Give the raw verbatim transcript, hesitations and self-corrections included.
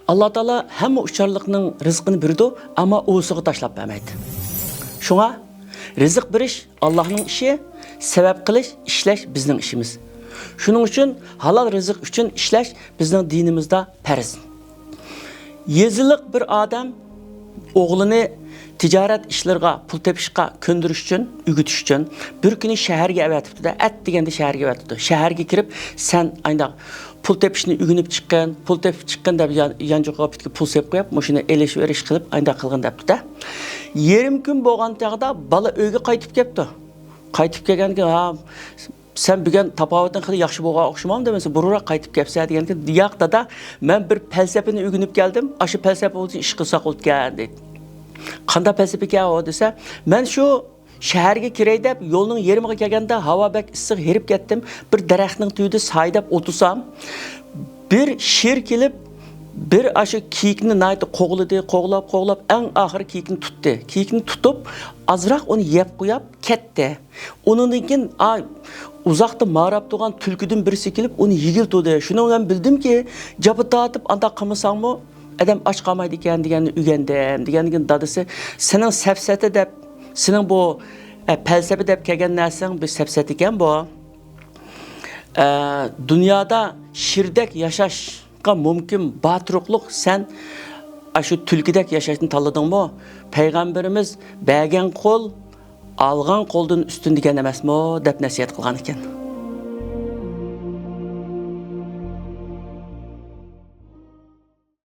ئاللا تائالا ھەممە ئۇچارلىقنىڭ رىزقىنى بېرىدۇ، ئەمما ئۇۋىسىغا تاشلاپ بەرمەيدۇ. شۇڭا رىزىق بېرىش ئاللانىڭ ئىشى، سەۋەب قىلىش، ئىشلەش بىزنىڭ ئىشىمىز. شۇنىڭ ئۈچۈن ھالال رىزىق ئۈچۈن ئىشلەش بىزنىڭ دىنىمىزدا پەرز. يېزىلىق بىر ئادەم ئوغلىنى تىجارەت ئىشلىرىغا، پۇل تېپىشقا كۆندۈرۈش ئۈچۈن، ئۆگىتىش ئۈچۈن بىر كۈنى شەھەرگە ئەۋەتىپتۇ-دە، ئەتىگەندە شەھەرگە ئەۋەتىپتۇ. شەھەرگە كىرىپ، سەن ئاينداق پۇل تېپىشنى ئۆگىنىپ چىققىن، پۇل تېپىپ چىققىن دەپ يان-، يانچۇقىغا پۈتكە پۇل سېلىپ قويۇپ، مۇشۇنى ئېلىش بېرىش قىلىپ ئاينداق قىلغىن دەپتۇ-دە. يېرىم كۈن بولغان چاغدا بالا ئۆيگە قايتىپ كەپتۇ. قايتىپ كەلگەندىن كېيىن، ھا، سەن بۈگۈن تاپاۋىتىڭ خېلى ياخشى بولغان ئوخشىمامدۇ؟ مەسىلەن، بۇرۇنراق قايتىپ كەپسەن دېگەندىكىن، ياق دادا، مەن بىر پەلسەپىنى ئۆگىنىپ كەلدىم، ئاشۇ پەلسەپە بويىچە ئىش قىلساق بولىدىكەن دەيدۇ. قانداق پەلسەپىكەن ئۇ دېسە، مەن شۇ شەھەرگە كىرەي دەپ يولنىڭ يېرىمىغا كەلگەندە ھاۋا بەك ئىسسىق، ھېرىپ كەتتىم. بىر دەرەخنىڭ تۈۋىدە سايىداپ ئولتۇرسام، بىر شىر كېلىپ، بىر ئاشۇ كېيىكنى ناھايىتى قوغلىدى، قوغلاپ، قوغلاپ، ئەڭ ئاخىرى كېيىكنى تۇتتى. كېيىكنى تۇتۇپ، ئازراق ئۇنى يەپ قويۇپ كەتتى. ئۇنىڭدىن كېيىن، ئا، ئۇزاقتا ماراپ تۇرغان تۈلكىدىن بىرسى كېلىپ، ئۇنى يېگىلى تۇردى. شۇنىڭ بىلەن بىلدىمكى، جاپا تارتىپ ئانداق قىلمىساڭمۇ، ئادەم ئاچ قالمايدىكەن دېگەننى ئۆگەندىم. دېگەندىن كېيىن دادىسى، سېنىڭ سەپسەتە دەپ، سېنىڭ بۇ، ئە، پەلسەپە دەپ كەلگەن نەرسەڭ بىر سەپسەتە ئىكەن بۇ. ئە، دۇنيادا شىردەك ياشاشقا مۇمكىن بار تۇرۇقلۇق سەن ئاشۇ تۈلكىدەك ياشاشنى تاللىدىڭمۇ؟ پەيغەمبىرىمىز، بەرگەن قول ئالغان قولدىن ئۈستۈن دېگەن ئەمەسمۇ؟ دەپ نەسىھەت قىلغان ئىكەن.